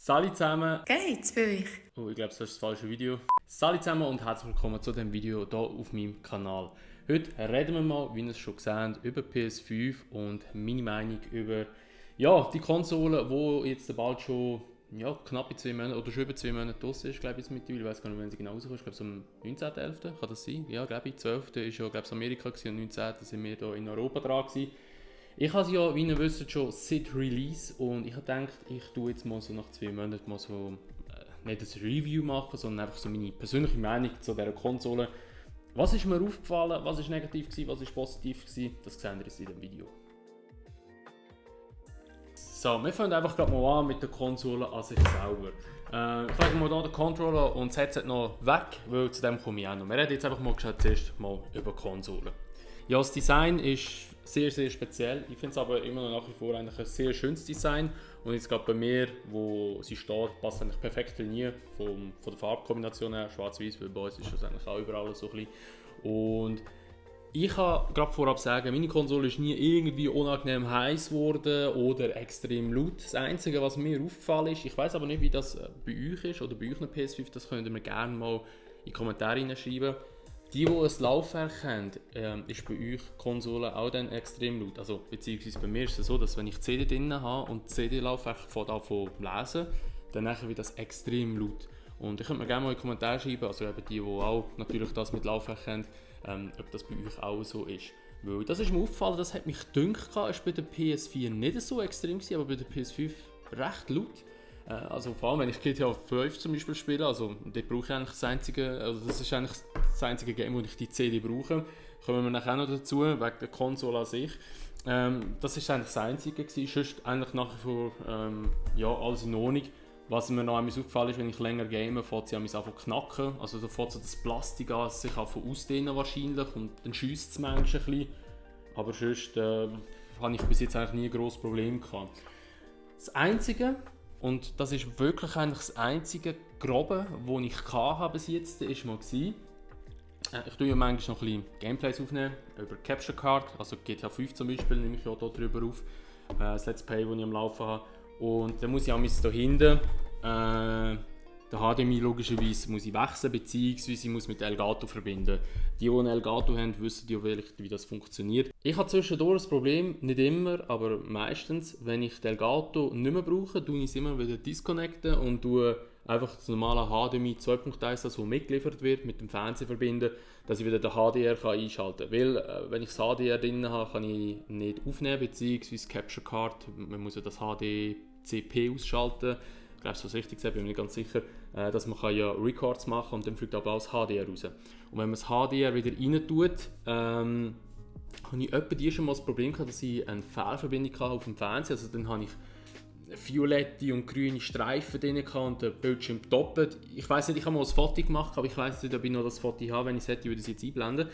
Salut zusammen. Geht's bei euch? Oh, ich glaube, das ist das falsche Video. Salut zusammen und herzlich willkommen zu diesem Video hier auf meinem Kanal. Heute reden wir mal, wie ihr es schon gesehen habt, über PS5 und meine Meinung über die Konsole, die jetzt bald schon knappe 2 Monate oder schon über 2 Monate draussen ist, glaube ich, mittlerweile. Ich weiß gar nicht, wann sie genau rauskommt. Ich glaube, so am 19.11. kann das sein? Ja, glaube ich. 12. ist ja, glaube ich, Amerika gewesen, und 19. sind wir hier in Europa dran gewesen. Ich habe sie ja, wie ihr wisst, schon seit Release und ich habe gedacht, ich tue jetzt mal so nach 2 Monaten mal so, nicht ein Review machen, sondern einfach so meine persönliche Meinung zu dieser Konsole. Was ist mir aufgefallen, was ist negativ gewesen, was ist positiv gewesen, das sehen wir jetzt in dem Video. So, wir fangen einfach gerade mal an mit der Konsole an sich selber. Ich lege mal hier den Controller und das Headset noch weg, weil zu dem komme ich auch noch. Wir reden jetzt einfach mal zuerst mal über die Konsole. Ja, das Design ist sehr, sehr speziell. Ich finde es aber immer noch nach wie vor eigentlich ein sehr schönes Design. Und jetzt gerade bei mir, wo sie steht, passt eigentlich perfekt trainiert von der Farbkombination her, schwarz-weiß, weil bei uns ist das eigentlich auch überall so ein bisschen. Und ich kann gerade vorab sagen, meine Konsole ist nie irgendwie unangenehm heiß geworden oder extrem laut. Das Einzige, was mir aufgefallen ist, ich weiß aber nicht, wie das bei euch ist oder bei euch eine PS5, das könnt ihr mir gerne mal in die Kommentare hineinschreiben. Die ein Laufwerk haben, ist bei euch die Konsole auch dann extrem laut. Also, beziehungsweise bei mir ist es so, dass wenn ich die CD drin habe und das CD-Laufwerk anfängt zu lesen, dann wird das extrem laut. Und ich könnte mir gerne mal in die Kommentare schreiben, also eben die auch natürlich das mit Laufwerk haben, ob das bei euch auch so ist. Weil das ist mir aufgefallen, das hat mich gedacht, ist bei der PS4 nicht so extrem gewesen, aber bei der PS5 recht laut. Also vor allem, wenn ich GTA 5 zum Beispiel spiele, also dort brauche ich eigentlich das ist eigentlich das einzige Game, wo ich die CD brauche. Kommen wir nachher noch dazu, wegen der Konsole an sich. Das ist eigentlich das einzige gewesen, sonst eigentlich nach wie vor alles in Ordnung. Was mir noch einmal aufgefallen ist, wenn ich länger game, fängt sie an zu knacken. Also da fängt so das Plastik an, sich ausdehnen wahrscheinlich und dann schiesst es manchmal ein bisschen. Aber sonst habe ich bis jetzt eigentlich nie ein grosses Problem gehabt. Das Einzige, und das ist wirklich eigentlich das einzige Grobe, das ich bis jetzt hatte, war mal ich tue ja manchmal noch ein bisschen Gameplays aufnehmen, über Capture Card, also GTA 5 zum Beispiel, nehme ich ja hier drüber auf, das Let's Play, das ich am Laufen habe. Und dann muss ich hier hinten den HDMI logischerweise muss ich wechseln, beziehungsweise ich muss mit Elgato verbinden. Die einen Elgato haben, wissen ja vielleicht, wie das funktioniert. Ich habe zwischendurch das Problem, nicht immer, aber meistens, wenn ich den Elgato nicht mehr brauche, tue ich es immer wieder disconnecten und tue einfach das normale HDMI 2.1, das mitgeliefert wird, mit dem Fernseher verbinden, dass ich wieder den HDR einschalten kann. Weil, wenn ich das HDR drin habe, kann ich nicht aufnehmen, beziehungsweise Capture Card, man muss ja das HDCP ausschalten. Ich glaube, so richtig gesagt, bin ich mir nicht ganz sicher, dass man Records machen kann und dann fliegt aber auch das HDR raus. Und wenn man das HDR wieder rein tut, habe ich etwa schon mal das Problem gehabt, dass ich eine Fehlverbindung hatte auf dem Fernseher. Also dann habe ich violette und grüne Streifen drin und der Bildschirm doppelt. Ich weiss nicht, ich habe mal ein Foto gemacht, aber ich weiss nicht, ob ich noch das Foto habe. Wenn ich es hätte, würde ich es jetzt einblenden.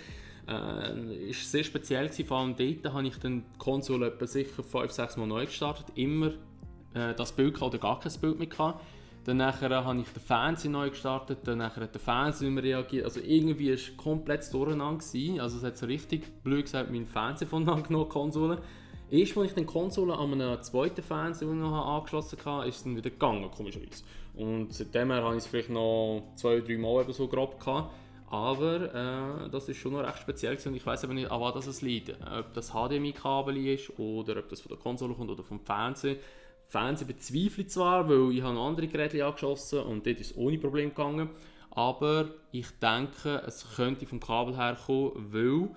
Ist sehr speziell gewesen. Vor allem dort habe ich dann die Konsole etwa sicher 5-6 Mal neu gestartet. Immer das Bild oder gar kein Bild mehr gehabt. Dann habe ich den Fernseher neu gestartet, dann hat der Fernseher nicht mehr reagiert. Also irgendwie war es komplett durcheinander gewesen. Also es hat so richtig blöd gesagt, meinen Fernseher voneinander genommen, die Konsole. Erst als ich die Konsole an einem zweiten Fernseher noch angeschlossen hatte, ist es dann wieder gegangen, komischerweise. Und seitdem habe ich es vielleicht noch 2-3 Mal eben so grob gehabt. Aber das ist schon noch recht speziell gewesen. Und ich weiss aber nicht, an was es liegt. Ob das HDMI-Kabel ist oder ob das von der Konsole kommt oder vom Fernseher. Fernseher bezweifle ich zwar, weil ich habe noch andere Geräte angeschossen und dort ist es ohne Problem gegangen. Aber ich denke, es könnte vom Kabel herkommen, weil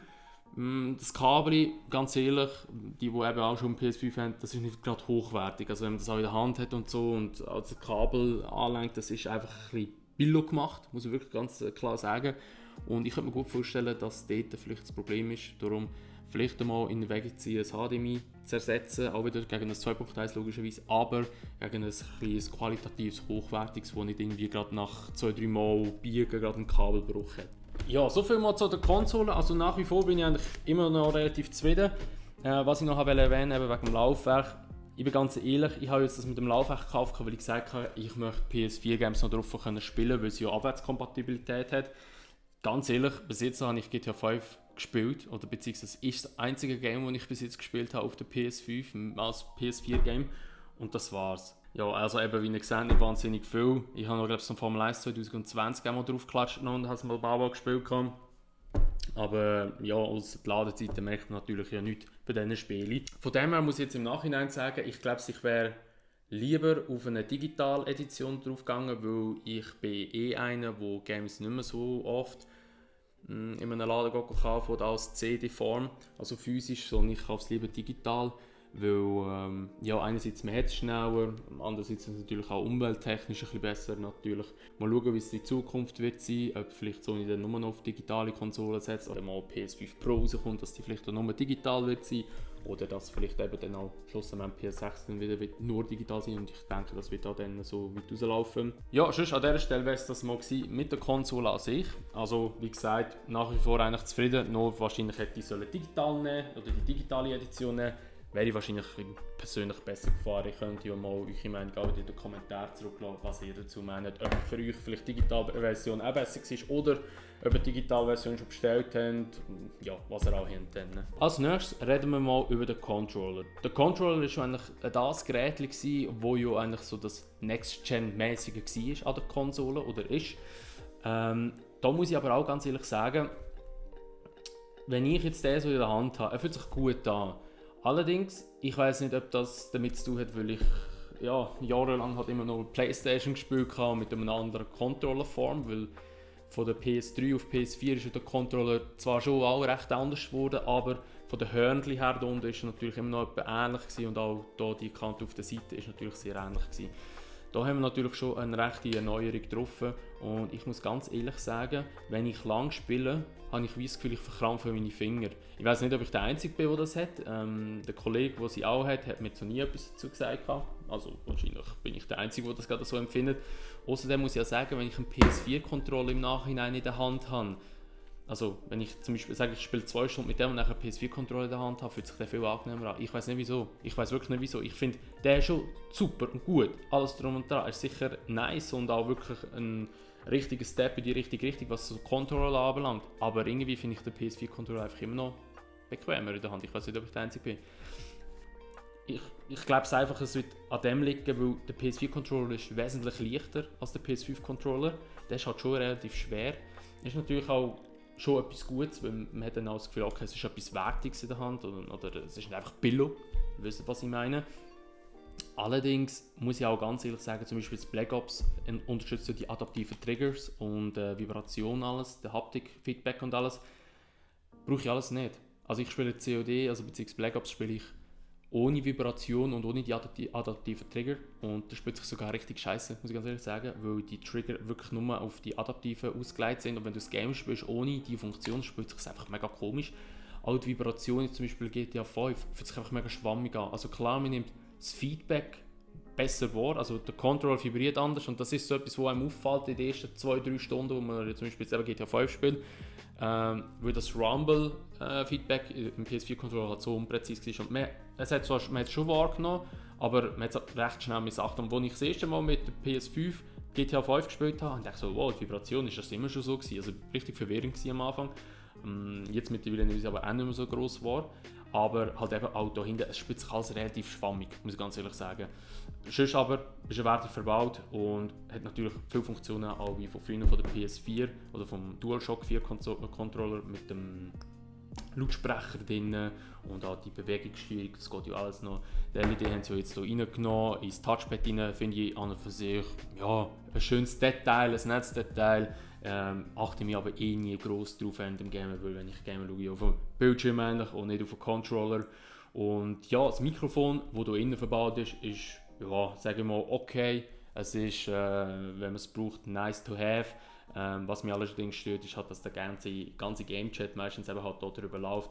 das Kabel, ganz ehrlich, die eben auch schon ein PS5 haben, das ist nicht gerade hochwertig. Also wenn man das auch in der Hand hat und so und als das Kabel anlenkt, das ist einfach ein bisschen billig gemacht, muss ich wirklich ganz klar sagen. Und ich könnte mir gut vorstellen, dass dort vielleicht das Problem ist. Darum vielleicht einmal in den Weg ziehen, ein HDMI zu ersetzen, auch wieder gegen ein 2.1 logischerweise, aber gegen ein kleines, qualitatives, hochwertiges, das nicht irgendwie gerade nach 2-3 Mal biegen gerade einen Kabelbruch hat. Ja, so viel mal zu der Konsole. Also nach wie vor bin ich eigentlich immer noch relativ zufrieden. Was ich noch erwähnen wollte, wegen dem Laufwerk. Ich bin ganz ehrlich, ich habe jetzt das mit dem Laufwerk gekauft, weil ich gesagt habe, ich möchte PS4-Games noch drauf spielen, weil sie ja Abwärtskompatibilität hat. Ganz ehrlich, bis jetzt habe ich GTA 5 gespielt, oder beziehungsweise es ist das einzige Game, das ich bis jetzt gespielt habe auf der PS5 als PS4-Game. Und das war's. Ja, also eben, wie ihr seht, nicht wahnsinnig viel. Ich habe noch, glaube ich, so Formel 1 2020 einmal draufgeklatscht und habe es mal Bauer gespielt. Aber ja, aus der Ladezeiten merkt man natürlich ja nichts bei diesen Spielen. Von dem her muss ich jetzt im Nachhinein sagen, ich glaube, ich wäre lieber auf eine Digital-Edition draufgegangen, weil ich bin einer, der Games nicht mehr so oft in einem Laden kaufen oder als CD-Form, also physisch, sondern ich kaufe es lieber digital. Weil ja, einerseits man hat es schneller, andererseits ist es natürlich auch umwelttechnisch ein bisschen besser. Natürlich. Mal schauen, wie es in Zukunft wird sein, ob vielleicht Sony dann nur noch auf digitale Konsolen setzt oder mal PS5 Pro rauskommt, dass die vielleicht auch nur digital wird sein oder dass vielleicht eben dann auch schlussendlich PS6 dann wieder nur digital sein und ich denke, das wird auch dann so weit rauslaufen. Ja, sonst an dieser Stelle wäre es das mal gewesen mit der Konsole an sich. Also wie gesagt, nach wie vor eigentlich zufrieden, nur wahrscheinlich hätte ich digital nehmen oder die digitale Edition nehmen. Wäre ich wahrscheinlich persönlich besser gefahren. Ich könnte ja mal eure Meinung auch in den Kommentaren zurücklassen, was ihr dazu meint. Ob für euch vielleicht die digitale Version auch besser war oder ob ihr die digitale Version schon bestellt habt. Ja, was ihr auch habt. Als nächstes reden wir mal über den Controller. Der Controller war eigentlich das Gerät, das ja eigentlich so das Next-Gen-mäßige war an der Konsole oder ist. Da muss ich aber auch ganz ehrlich sagen, wenn ich jetzt den so in der Hand habe, er fühlt sich gut an. Allerdings, ich weiß nicht, ob das damit zu tun hat, weil ich ja, jahrelang halt immer noch Playstation gespielt habe mit einer anderen Controllerform, weil von der PS3 auf PS4 ist der Controller zwar schon auch recht anders geworden, aber von den Hörnchen her da unten ist natürlich immer noch etwas ähnlich gewesen und auch da die Kante auf der Seite ist natürlich sehr ähnlich gewesen. Da haben wir natürlich schon eine rechte Erneuerung getroffen und ich muss ganz ehrlich sagen, wenn ich lang spiele, habe ich das Gefühl, ich verkrampfe meine Finger. Ich weiß nicht, ob ich der Einzige bin, der das hat. Der Kollege, der sie auch hat mir noch nie etwas dazu gesagt. Also wahrscheinlich bin ich der Einzige, der das gerade so empfindet. Außerdem muss ich ja sagen, wenn ich einen PS4-Controller im Nachhinein in der Hand habe, also wenn ich zum Beispiel sage, ich spiele 2 Stunden mit dem und nachher einen PS4-Controller in der Hand habe, fühlt sich der viel angenehmer an. Ich weiß nicht wieso. Ich weiß wirklich nicht wieso. Ich finde, der ist schon super und gut. Alles drum und dran ist sicher nice und auch wirklich ein richtiger Step in die richtige Richtung, was so Controller anbelangt. Aber irgendwie finde ich den PS4-Controller einfach immer noch bequemer in der Hand. Ich weiß nicht, ob ich der Einzige bin. Ich glaube es einfach, es wird an dem liegen, weil der PS4-Controller ist wesentlich leichter als der PS5-Controller. Der ist halt schon relativ schwer. Ist natürlich auch schon etwas Gutes, weil man hat dann auch das Gefühl, okay, es ist etwas Wertiges in der Hand oder es ist einfach Billo. Ihr wisst, was ich meine. Allerdings muss ich auch ganz ehrlich sagen, zum Beispiel das Black Ops unterstützt ja die adaptiven Triggers und Vibration alles, der Haptik-Feedback und alles. Brauche ich alles nicht. Also ich spiele COD, also beziehungsweise Black Ops spiele ich ohne Vibration und ohne die adaptiven Trigger und das spielt sich sogar richtig scheiße, muss ich ganz ehrlich sagen, weil die Trigger wirklich nur auf die adaptiven ausgelegt sind und wenn du das Game spielst ohne die Funktion, spielt sich einfach mega komisch. Auch die Vibration, zum Beispiel GTA 5, fühlt sich einfach mega schwammig an. Also klar, man nimmt das Feedback besser wahr, also der Controller vibriert anders und das ist so etwas, was einem auffällt in den ersten 2-3 Stunden, wo man zum Beispiel jetzt GTA 5 spielt, weil das Rumble-Feedback im PS4-Controller halt so unpräzise ist. Und man hat es schon wahrgenommen, aber man hat es recht schnell missachtet. Und als ich das erste Mal mit der PS5 GTA 5 gespielt habe, dachte ich so, wow, die Vibration ist das immer schon so gewesen. Also richtig verwirrend am Anfang. Jetzt mittlerweile ist es aber auch nicht mehr so gross war. Aber halt eben auch da hinten, es spielt sich alles relativ schwammig, muss ich ganz ehrlich sagen. Sonst aber ist er wertig verbaut und hat natürlich viele Funktionen, auch wie von früher von der PS4 oder vom DualShock 4 Controller mit dem Lautsprecher drin und auch die Bewegungssteuerung, das geht ja alles noch. Die LED haben sie ja jetzt hier reingenommen, ins Touchpad rein, finde ich an und für sich ja, ein schönes Detail, ein nettes Detail. Achte mich aber eh nie gross drauf während dem Game, weil wenn ich Game schaue, auf dem Bildschirm eigentlich und nicht auf dem Controller. Und ja, das Mikrofon, das hier innen verbaut ist, ja, sagen wir mal okay. Es ist, wenn man es braucht, nice to have. Was mich allerdings stört, ist halt, dass der ganze Game-Chat meistens eben halt darüber läuft.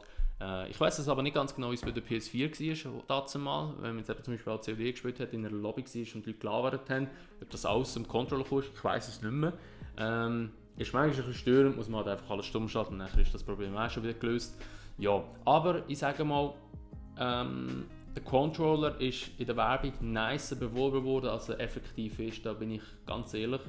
Ich weiß es aber nicht ganz genau, wie es bei der PS4 war, dazu mal, wenn man jetzt eben zum Beispiel auch COD gespielt hat, in einer Lobby war und Leute gelabert haben, ob das alles im Controller kommt, ich weiß es nicht mehr. Ist manchmal ein bisschen störend, muss man halt einfach alles stumm schalten, dann ist das Problem auch schon wieder gelöst. Ja, aber ich sage mal, der Controller ist in der Werbung nicer beworben worden, als er effektiv ist, da bin ich ganz ehrlich.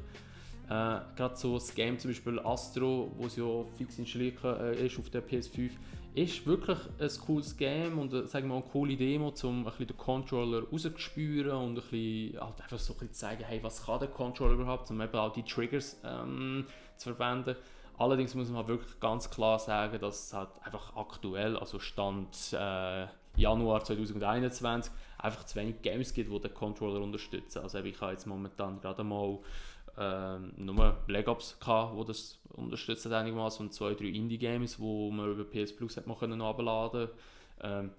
Gerade so das Game zum Beispiel Astro, wo es ja fix installiert ist auf der PS5, ist wirklich ein cooles Game und sagen wir mal, eine coole Demo, um ein bisschen den Controller rauszuspüren und ein bisschen, halt einfach so ein bisschen zu zeigen, hey, was kann der Controller überhaupt, um eben auch die Triggers zu verwenden. Allerdings muss man halt wirklich ganz klar sagen, dass es halt einfach aktuell, also Stand Januar 2021, einfach zu wenig Games gibt, die den Controller unterstützen. Also ich habe jetzt momentan gerade mal nur Black Ops gehabt, wo das unterstützt hat einigermaßen, und 2, 3 Indie-Games, wo man über PS Plus hat man können abladen.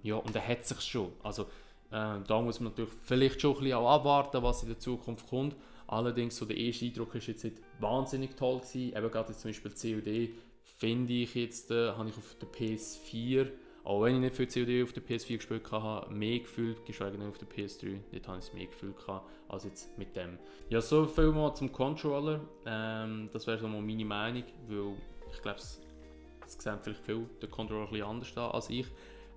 Ja, und er hat sich schon. Also da muss man natürlich vielleicht schon ein bisschen auch abwarten, was in der Zukunft kommt. Allerdings so der erste Eindruck ist jetzt nicht wahnsinnig toll gewesen. Eben gerade jetzt zum Beispiel COD finde ich jetzt, habe ich auf der PS4, auch wenn ich nicht viel COD auf der PS4 gespielt habe, mehr gefühlt, geschweige denn auf der PS3. Dort habe ich es mehr gefühlt als jetzt mit dem. Ja, so viel mal zum Controller. Das wäre so mal meine Meinung, weil ich glaube, es sehen vielleicht viele den Controller ein bisschen anders an als ich.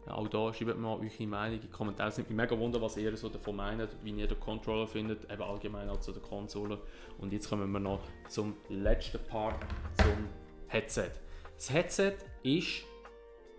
Auch da schreibt mal eure Meinung in die Kommentare. Es nimmt mich mega wunder, was ihr so davon meint, wie ihr den Controller findet, eben allgemein auch zu der Konsole. Und jetzt kommen wir noch zum letzten Part, zum Headset. Das Headset ist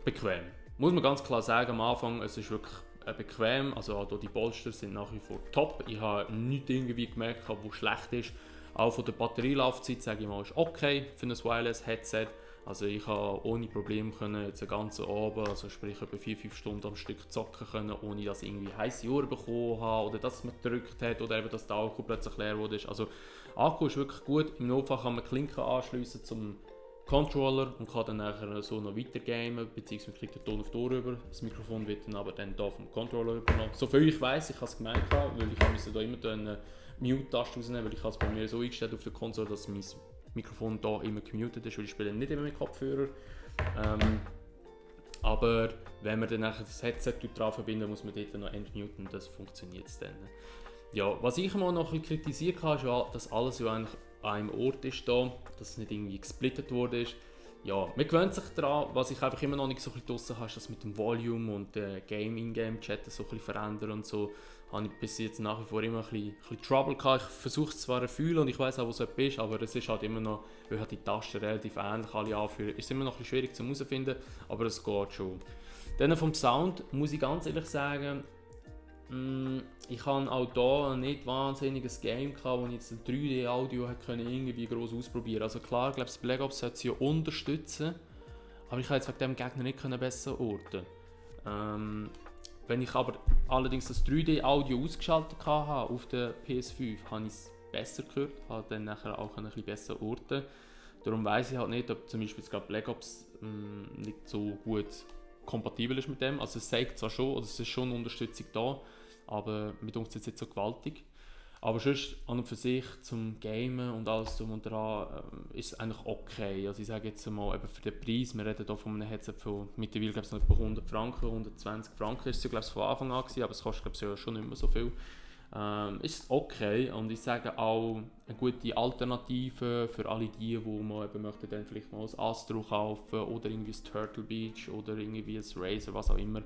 bequem. Muss man ganz klar sagen, am Anfang, es ist wirklich bequem, also auch die Polster sind nach wie vor top. Ich habe nichts irgendwie gemerkt, was schlecht ist. Auch von der Batterielaufzeit, sage ich mal, ist okay für ein Wireless-Headset. Also ich habe ohne Probleme können jetzt den ganzen Abend, also sprich etwa 4-5 Stunden am Stück zocken können, ohne dass ich irgendwie heisse Ohren bekommen habe oder dass es mir gedrückt hat oder eben, dass der Akku plötzlich leer wurde. Also Akku ist wirklich gut. Im Notfall kann man Klinken anschliessen zum Controller und kann dann nachher so noch weiter gamen, beziehungsweise kriegt den Ton auf die Ohr rüber. Das Mikrofon wird dann aber dann hier vom Controller übernommen. Soviel ich weiss, ich habe es gemeint, weil ich musste da immer eine Mute-Taste rausnehmen, weil ich habe es bei mir so eingestellt auf der Konsole, dass mein Mikrofon hier immer gemutet ist, weil ich spiele nicht immer mit Kopfhörer. Aber wenn man dann nachher das Headset dran verbindet, muss man dort noch entmuten und das funktioniert dann. Ja, was ich immer noch ein bisschen kritisiert habe, ist ja, dass alles ja eigentlich an einem Ort ist da, dass es nicht irgendwie gesplittet wurde. Ja, man gewöhnt sich daran. Was ich einfach immer noch nicht so ein bisschen draussen habe, ist das mit dem Volume und In-Game-Chat so ein bisschen verändern und so. Habe ich bis jetzt nach wie vor immer ein bisschen Trouble gehabt. Ich versuche es zwar zu fühlen und ich weiß auch, wo es ist, aber es ist halt immer noch, weil halt die Tasten relativ ähnlich alle anfühlen, ist es immer noch ein bisschen schwierig zu herausfinden, aber es geht schon. Dann vom Sound muss ich ganz ehrlich sagen, ich habe auch hier nicht wahnsinniges Game gehabt, wo ich jetzt ein 3D-Audio irgendwie gross ausprobieren. Also klar, ich glaube, das Black Ops sollte es ja unterstützen, aber ich habe jetzt wegen dem Gegner nicht besser orten. Wenn ich aber allerdings das 3D-Audio ausgeschaltet hatte auf der PS5, habe ich es besser gehört, habe dann nachher auch ein bisschen besser orten. Darum weiss ich halt nicht, ob zum Beispiel gerade Black Ops nicht so gut kompatibel ist mit dem. Also es zeigt zwar schon, oder es ist schon eine Unterstützung da, aber mit uns jetzt nicht so gewaltig. Aber sonst an und für sich zum Gamen und alles drum und dran ist es eigentlich okay. Also ich sage jetzt mal eben für den Preis, wir reden hier von einem Headset von mittlerweile glaube ich noch etwa 100 Franken, 120 Franken ist es glaube ich von Anfang an gewesen, aber es kostet glaube ich ja schon nicht mehr so viel. Ist okay und ich sage auch eine gute Alternative für alle die mal eben möchten dann vielleicht mal ein Astro kaufen oder irgendwie ein Turtle Beach oder irgendwie ein Razer, was auch immer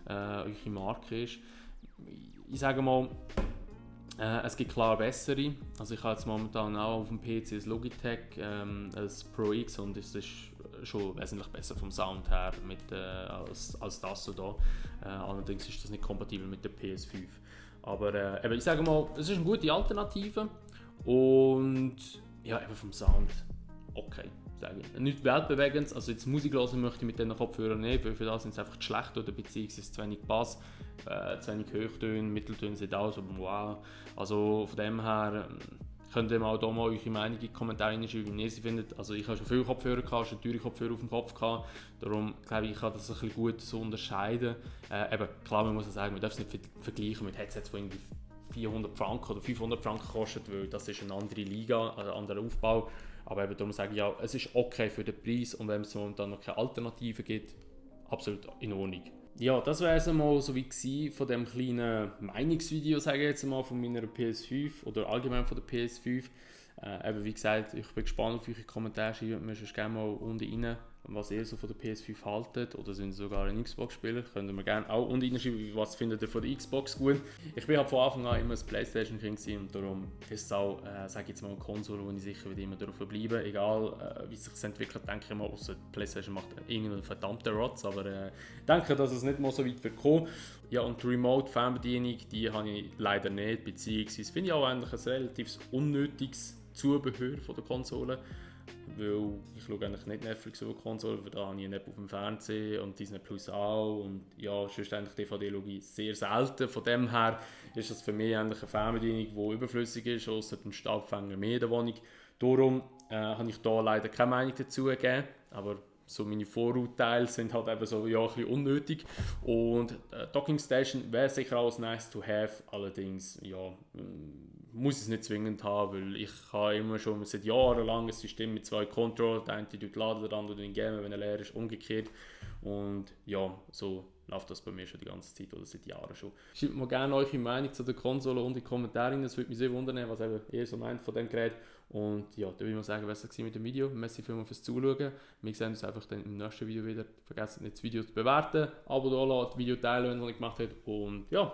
eure Marke ist. Ich sage mal, es gibt klar bessere. Also ich habe jetzt momentan auch auf dem PC ein Logitech, ein Pro X und es ist schon wesentlich besser vom Sound her als das so da. Allerdings ist das nicht kompatibel mit der PS5. Aber ich sage mal, es ist eine gute Alternative und ja, eben vom Sound okay. Nicht weltbewegend, also jetzt Musik hören möchte ich mit diesen Kopfhörern nicht, weil für das sind sie einfach zu schlecht oder beziehungsweise zu wenig Bass, zu wenig Hochtöne, Mitteltöne sind auch so wow. Also von dem her könnt ihr auch hier mal eure Meinung in die Kommentare hineinschreiben, wie ihr sie findet. Also ich habe schon viele Kopfhörer gehabt, schon teure Kopfhörer auf dem Kopf gehabt, darum glaube ich, kann das ein bisschen gut so unterscheiden. Eben, klar, man muss ja sagen, man darf es nicht vergleichen mit Headsets, die irgendwie 400 Franken oder 500 Franken kosten, weil das ist eine andere Liga, ein anderer Aufbau. Aber eben darum sage ich ja, es ist okay für den Preis und wenn es momentan noch keine Alternative gibt, absolut in Ordnung. Ja, das wäre es einmal so wie von dem kleinen Meinungsvideo, sage ich jetzt mal, von meiner PS5 oder allgemein von der PS5. Eben wie gesagt, ich bin gespannt auf eure Kommentare, schreibt mir sonst gerne mal unten rein, was ihr so von der PS5 haltet oder sind ihr sogar ein Xbox-Spieler. Könnt ihr mir gerne auch unterschreiben, was findet ihr von der Xbox gut. Ich bin halt von Anfang an immer ein Playstation-Kind und darum ist es auch, sage ich jetzt mal, eine Konsole, wo ich sicher wieder immer darauf bleiben. Egal wie sich es entwickelt, denke ich mal, ausser die Playstation macht irgendeinen verdammten Rotz, aber ich denke, dass es nicht mal so weit wird kommen. Ja, und die Remote-Fernbedienung, die habe ich leider nicht, beziehungsweise finde ich auch eigentlich ein relativ unnötiges Zubehör von der Konsole. Weil ich schaue eigentlich nicht Netflix über die Konsole, weil da habe ich eine App auf dem Fernsehen und Disney Plus auch. Und ja, sonst eigentlich DVD schaue ich sehr selten. Von dem her ist das für mich eigentlich eine Fernbedienung, die überflüssig ist, außer dem Staubfänger mehr in der Wohnung. Darum habe ich da leider keine Meinung dazu gegeben. Aber so meine Vorurteile sind halt eben so ja, ein bisschen unnötig. Und Docking Station wäre sicher auch nice to have, allerdings ja, muss es nicht zwingend haben, weil ich habe immer schon seit Jahren lang ein System mit 2 Controllern, der eine tut laden, der andere den Gamer, wenn er leer ist, umgekehrt. Und ja, so läuft das bei mir schon die ganze Zeit oder seit Jahren schon. Schreibt mir gerne eure Meinung zu der Konsole und in die Kommentare rein, das würde mich sehr wundern, was eben ihr so meint von dem Gerät. Und ja, da würde ich mal sagen, was war mit dem Video. Merci vielmals fürs Zuschauen. Wir sehen uns einfach dann im nächsten Video wieder. Vergesst nicht, das Video zu bewerten, Abo da lassen, das Video teilen, wenn ihr es gemacht habt. Und ja,